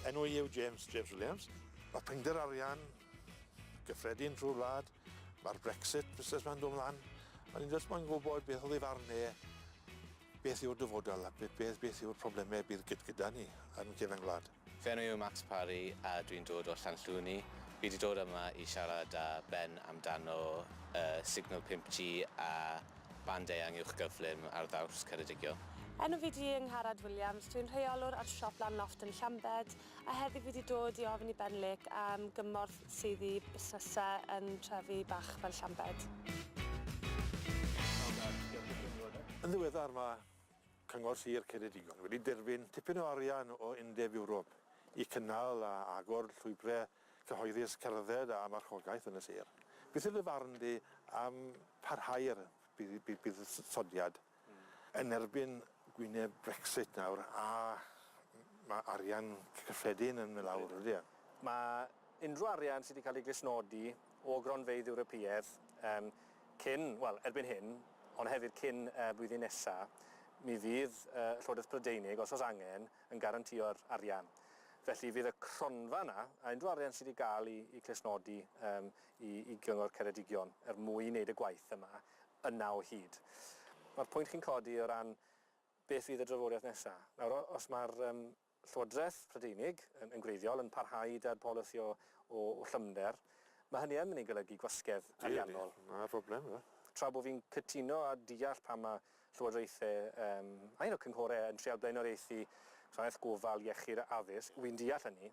Enw i yw James, James Williams. Mae prinder arian gyffredin trwy'r wlad, mae'r Brexit busnes ma'n dod mlaen. O'n i'n jyst moyn gwybod beth oedd ei farn e, beth yw'r dyfodol a beth, beth, beth yw'r problemau bydd gyda ni yn cefen gwlad. Fy enw i yw Max Parry a dwi'n dod o Llanllwni. Fi 'di dod yma i siarad â Ben amdano y signal 5G a band eang uwchgyflym ar ddraws Ceredigion. Enw fi 'di Angharad Williams, dwi'n rheolwr ar siop Lan Lofft yn Llambed a heddi fi 'di dod i ofyn i Ben Lake am gymorth sydd i busnesau yn trefi bach fel Llambed. Yn ddiweddar mae Cyngor Sir Ceredigion wedi derbyn tipyn o arian o Undeb Ewrop i cynnal a agor llwybrau cyhoeddus cerdded a marchogaeth yn y sir. Beth yw dy farn di am parhau'r buddsoddiad yn erbyn gwyneb Brexit nawr a mae arian cyffredin yn mynd lawr, ydy e? Mae unrhyw arian sydd wedi cael ei glustnodi o gronfeydd Ewropeaidd yym cyn, wel, erbyn hyn, ond hefyd cyn y blwyddyn nesa, mi fydd y Llywodraeth Brydeinig, os oes angen, yn garantïo'r arian. Felly fydd y cronfa 'na, a unrhyw arian sydd wedi gael ei ei clustnodi yym i i Gyngor Ceredigion er mwyn wneud y gwaith yma, yna o hyd. Mae'r pwynt chi'n codi o ran beth fydd y drafodaeth nesa. Nawr, os mae'r yym Llywodraeth Prydeinig yn yn gwreiddiol yn parhau 'da'r polisi o o o llymder, mae hynny yn mynd i golygu gwasgedd ariannol. Ydi, 'na'r broblem yfe. Tra bo fi'n cytuno a deall pam ma' llywodraethe yym a hyd yn o'd cynghore yn trial blaenoriaethu gwasanaeth gofal, iechyd a addysg, wi'n deall hynny,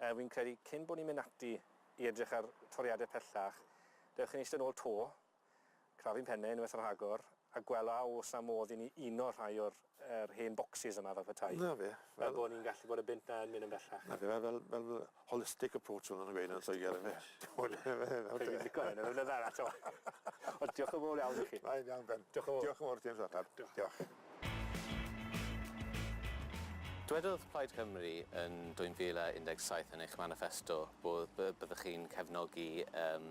yy wi'n credu cyn bo ni'n mynd ati i edrych ar toriade pellach, dewch i ni eistedd nôl 'to, crafu'n penne unwaith yn rhagor, a gweld a oes 'na modd i ni uno rhai o'r yr hen bocsys yma fel petai. 'Na fe. Fel bod ni'n gallu bod y bunt 'na yn mynd yn bellach. 'Na fe, fel fel fel holistic approach fel ma' nhw'n gweud yn Lloegr yfe. Fi'n lico hyn, yn ddefnyddio eto. Ond diolch yn fowr iawn i chi. Mae'n iawn Ben. Diolch yn fowr. Diolch yn fowr James Arthur. Diolch. Diolch. Dwedodd Plaid Cymru yn 2017 yn eich maniffesto bod byddwch chi'n cefnogi yym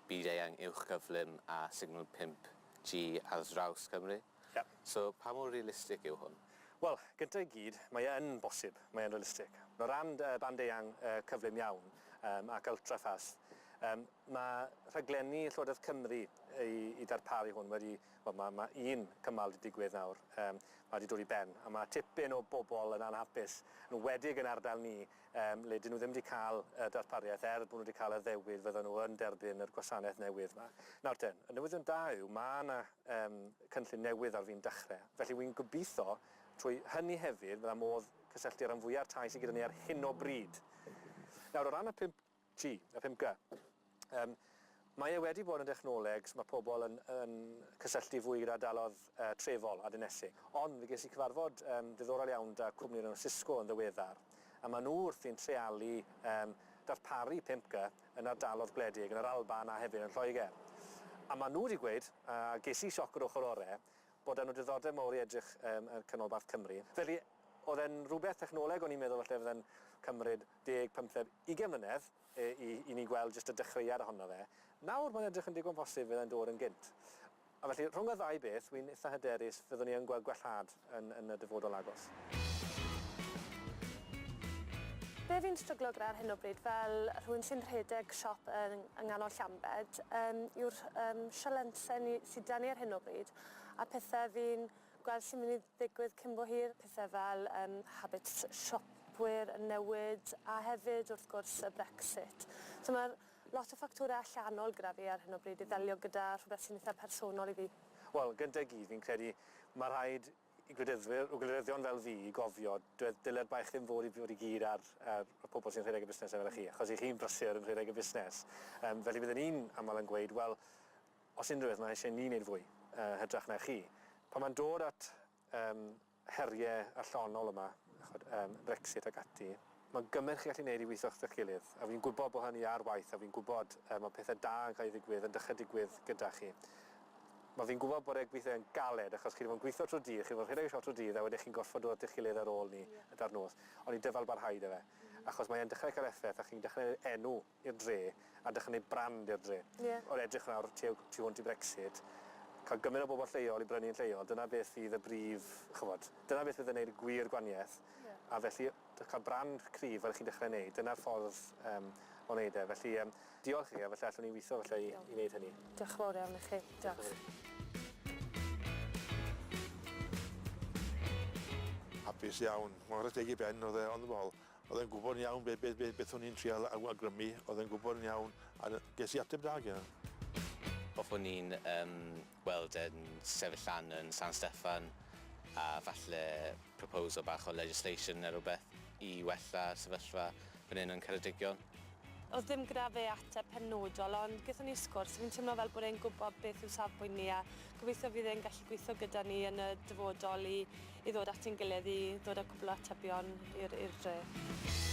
byd-eang uwchgyflym a signal 5G ar draws Cymru. Ie. So pa mor realistig yw hwn? Wel, gynta i gyd, mae e yn bosib, mae e'n realistig. O ran band eang cyflym iawn yym ac ultra fast, yym ma' rhaglenni Llywodraeth Cymru i i darparu hwn wedi, wel ma' ma' un cymal 'di digwydd nawr, yym ma' 'di dod i ben, a ma' tipyn o bobl yn anhapus, yn enwedig yn ardal ni, yym le 'dyn nhw ddim 'di cael y darpariaeth er bod nhw 'di cael addewid fydden nhw yn derbyn yr gwasanaeth newydd 'ma. Nawr ten, y newyddion da yw ma' 'na yym cynllun newydd ar fin dechrau, felly wi'n gobeithio trwy hynny hefyd fydda modd cysylltu â rhan fwya'r tai sydd gyda ni ar hyn o bryd. Nawr o ran y 5G, y 5G, yym mae e wedi bod yn dechnoleg so ma' pobl yn yn cysylltu fwy gyda ardalodd yy trefol a dinesig. Ond fe ges i cyfarfod yym diddorol iawn 'da cwmni o'r enw Cisco yn ddiweddar, a ma' nhw wrthi'n treialu yym darparu 5G yn ardalodd gwledig yn yr Alban a hefyd yn Lloegr. A ma' nhw wedi gweud, a ges i sioc yr ochr ore, bod 'da nhw diddordeb mawr i edrych yym yn canolbarth Cymru. Felly o'dd e'n rhywbeth technoleg o'n i'n meddwl falle fydde'n cymryd deg, pymtheg, ugain mlynedd i i i ni gweld jyst y dechreuad ohono fe. Nawr mae'n edrych yn digon posib fydd e'n dod yn gynt. A felly rhwng y ddau beth, wi'n itha hyderus fyddwn ni yn gweld gwellhad yn yn y dyfodol agos. Be fi'n stryglo gyda ar hyn o bryd fel rhywun sy'n rhedeg siop yn yng nghanol Llambed yym yw'r yym sialensau ni sy 'da ni ar hyn o bryd a pethe fi'n gweld sy'n mynd i ddigwydd cyn bo hir, pethe fel yym habits siopwyr yn newid a hefyd wrth gwrs y Brexit. So ma'r lot o ffactorau allanol gyda fi ar hyn o bryd i ddelio gyda rhywbeth sy'n eitha personol i fi. Wel, gynta i gyd, fi'n credu ma' rhaid i gwleidyddwyr, o gwleidyddion fel fi, i gofio, dyw e, dyle'r baich ddim fod i fod i gyd ar ar y pobl sy'n rhedeg y busnesau fel y chi, achos 'y chi'n brysur yn rhedeg y busnes. Yym, felly bydden i'n aml yn gweud, wel, os unrhyw beth, mae eisiau ni wneud fwy, yy, hytrach na chi. Pan mae'n dod at yym heriau allanol yma, ch'od, yym Brexit ac ati, mae gymaint chi'n gallu neud i weithio gyda'ch gilydd, a fi'n gwybod bod hynny ar waith, a fi'n gwybod yy ma' pethe da yn cael eu ddigwydd, yn dechrau digwydd gyda chi. Ma' fi'n gwybod bod e gweithio yn galed, achos chi 'di bod yn gweithio trwy'r dydd, chi 'di bod yn rhedeg y siop trwy'r dydd, a wedyn chi'n gorfod dod at eich gilydd ar ôl 'ny gyda'r nos. Ond i dyfalbarhau 'da fe, achos mae e'n dechrau cael effaith, a chi'n dechrau neud enw i'r dre, a dechrau neud brand i'r dre. Ie. Wrth edrych nawr tuag tu hwnt i Brexit, Cael gymaint o bobl lleol i brynu'n lleol, dyna beth fydd y brif, ch'mod, dyna beth fydd yn neud y gwir gwanieth. A felly, cael brand cryf fel chi'n dechrau neud, dyna'r ffordd yym o neud e. Felly yym diolch i chi a falle allwn ni weithio falle i i neud hynny. Diolch yn fawr iawn i chi. Diolch. Hapus iawn. Chwarae teg i Ben, oedd e on the ball. Oedd e'n gwybod yn iawn be, be, be, beth o'n i'n trial awgrymu, oedd e'n gwybod yn iawn, a ges i ateb da gen. Hoffwn i'n yym weld e'n sefyll lan yn San Steffan a falle proposal bach o legislation neu rywbeth i wella'r sefyllfa fan hyn yn Ceredigion. O'dd ddim gyda fe ateb penodol ond gethon ni sgwrs a fi'n teimlo fel bod e'n gwybod beth yw safbwynt ni a gobeithio fydd e'n gallu gweithio gyda ni yn y dyfodol i i ddod at ein gilydd i ddod â cwpl o atebion i'r i'r dre.